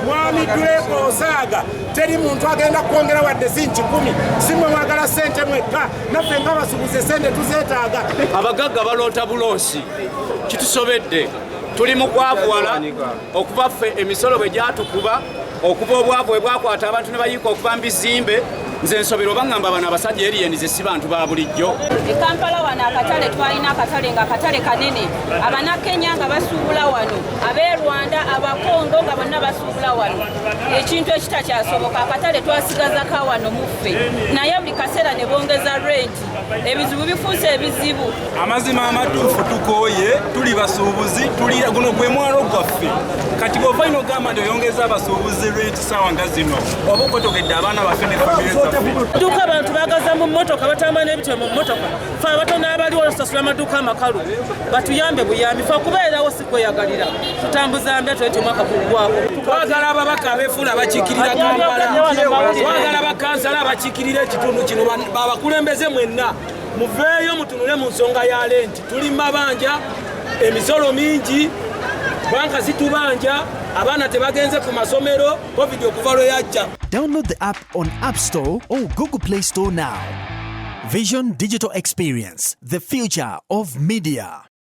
Mwami Drake osaaga, teri muntu agenda kwongera wadde si 100. Si mwe mwagala ssente mwekka, naffe ng'abasuubuzi esente tuzeetaaga. Abagagga baloota buloosi, kitusobedde. Tuli mu kwavuwala okuva ffe emisolo bwe gyatukuba, okuva obwavu bwe bwakwata abantu ne bayiika okuva mu bizimbe. Nze nsobera oba ngamba bano abasajja aliens si bantu ba bulijjo. E Kampala wano akatale, twalina akatale nga akatale kanene. Abanakenya nga basuubula wano, ab'e Rwanda, Abakongo, nga bonna basuubula wano, ekintu ekitakyasoboka. Akatale twasigazako wano muffe, naye buli kaseera ne bongeza renti. Ebizibu bifuuse ebizibu. Amazima amatuufu, tukooye. Tuli basuubuzi, tuli guno gwe mwalo gwaffe. Kati bw'ova ino ogamba nti oyongeza abasuubuzi renti saawa nga zino, oba okotogedde abaana baffe ne famire zaffe. Dduuka abantu bagaza mu mmotoka, batambula n'ebitebe mu mmotoka. Fe abatono abaliwo tusasula amaduuka amakalu. Batuyambe buyambi, fe okubeerawo si kweyagalira, tutambuza mbya tule omwaka guggwako. Twagala ababaka abeefuula abakiikirira Kampala, twagala bakansala abakiikirira ekitundu kino, babakulembeze mwenna muveeyo mutunule mu nsonga ya renti. Tuli mabanja, emisolo mingi, banka zitubanja, abaana tebagenze ku masomero COVID okuva lwe yajja. Download the app on App Store or Google Play Store now. Vision Digital Experience, the future of media.